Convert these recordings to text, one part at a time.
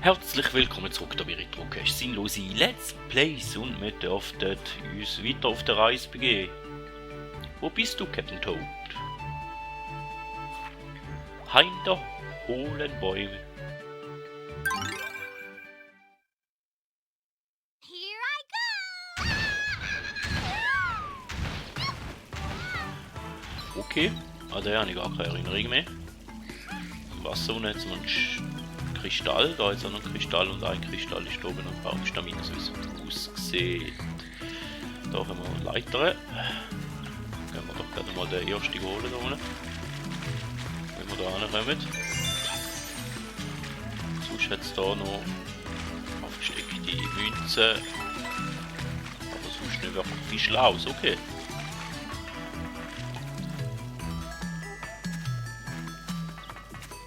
Herzlich willkommen zurück da bei Retrocast sinnlose Let's Plays und wir dürften uns weiter auf der Reise begeben. Wo bist du, Captain Toad? Hinter hohlen Bäumen. Here I go! Okay, an der habe ich gar keine Erinnerung mehr. Im Wasser unten hat es einen Kristall, da ist auch noch ein Kristall und ein Kristall ist oben und Baumstamm, so wie es aussieht. Da haben wir Leitern. Gehen wir doch gerade mal den ersten holen da unten. Wenn wir da hinkommen. Sonst hat es da noch aufgesteckte Münzen. Aber sonst nicht wirklich viel Schlaues, okay.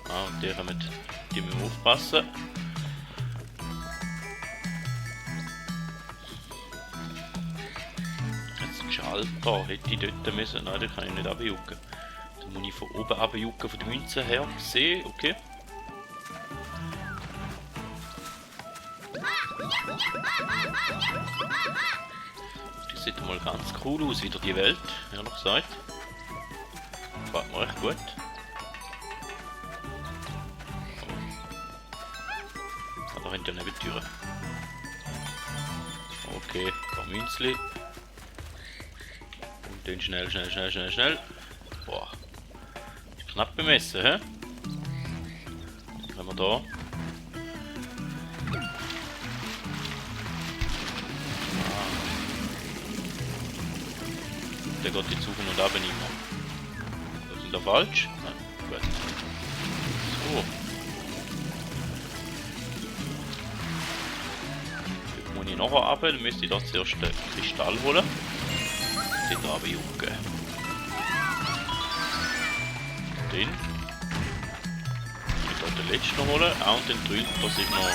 Ah, und die haben die müssen wir aufpassen. Jetzt ein Schalter hätte ich dort müssen. Nein, den kann ich nicht runterjucken. Dann muss ich von oben runterjucken, von der Münze her sehen. Okay. Das sieht mal ganz cool aus, wieder die Welt, ehrlich gesagt. Gefällt mir echt gut. Da hinter der Nebentüre. Okay, ein paar Münzli. Und dann schnell. Boah. Knapp bemessen, hä? Was haben wir da? Ah. Der geht jetzt suchen und ab nicht mehr. Was ist da falsch? Nein, gut. So. Muss ich nachher runter, dann müsste ich da zuerst den Kristall holen. Den da runterjucken. Den. Ich will den letzten noch holen. Auch und den drüben, dass ich noch.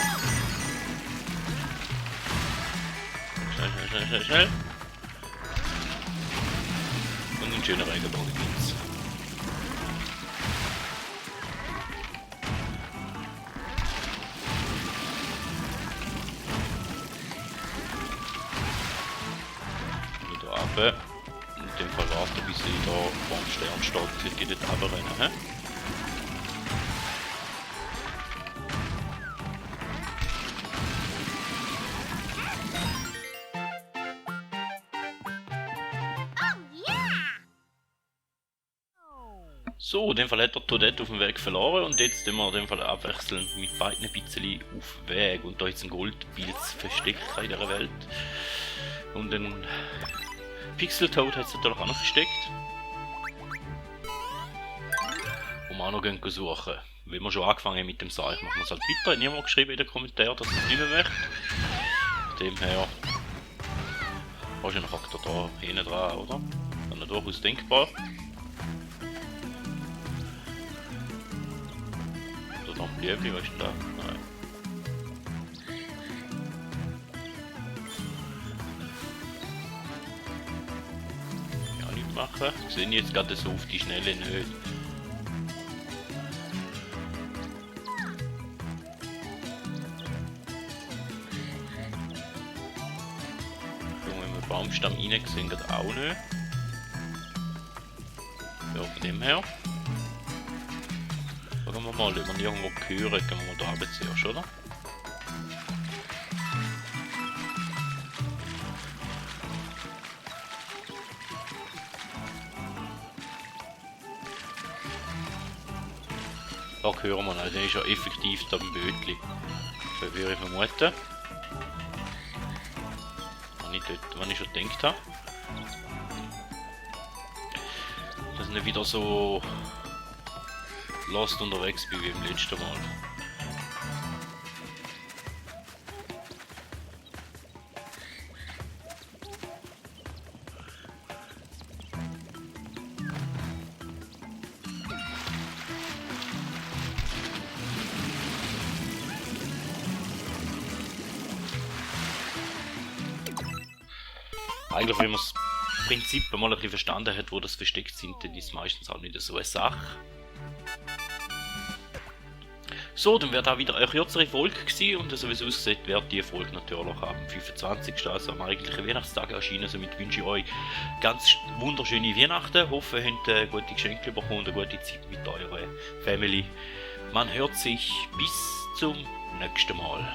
Schnell. Und einen schönen Regenbogen gibt's. In dem Fall warten, bis ich da vor dem Stern steht, ich gehe dort runterrennen, hä? So, in dem Fall hat er Toadette auf dem Weg verloren und jetzt tun wir in dem Fall abwechselnd mit beiden ein bisschen auf den Weg. Und da ist ein Goldpilz versteckt in dieser Welt. Und ein Pixel Toad hat es natürlich auch noch versteckt. Und wir auch noch suchen. Wenn wir schon angefangen haben mit dem Seil, machen wir es halt weiter. Hat niemand geschrieben in den Kommentaren, dass er es nicht mehr möchte. Von dem her. Wahrscheinlich hackt er da hinten dran, oder? Dann ist durchaus denkbar. Oder noch ein Blümchen, was ist denn da? Nein. Machen. Ich sehe jetzt gerade so auf die Schnelle nicht. Wenn wir im Baumstamm rein sehen, geht auch nicht. Ja, von dem her. Schauen wir mal, wenn wir irgendwo hören, gehen wir mal da runter zuerst, oder? Da hören wir noch, der ist ja effektiv da am Bötli. Das würde ich vermuten. Wenn ich schon gedacht habe. Dass ich nicht wieder so lost unterwegs bin wie im letzten Mal. Eigentlich, wenn man das Prinzip mal ein bisschen verstanden hat, wo das versteckt sind, dann ist es meistens auch nicht so eine Sache. So, dann wird auch wieder eine kürzere Folge gewesen und so wie es aussieht, wird die Folge natürlich am 25. also am eigentlichen Weihnachtstag erscheinen. Somit wünsche ich euch ganz wunderschöne Weihnachten. Hoffe, ihr habt gute Geschenke bekommen und eine gute Zeit mit eurer Family. Man hört sich bis zum nächsten Mal.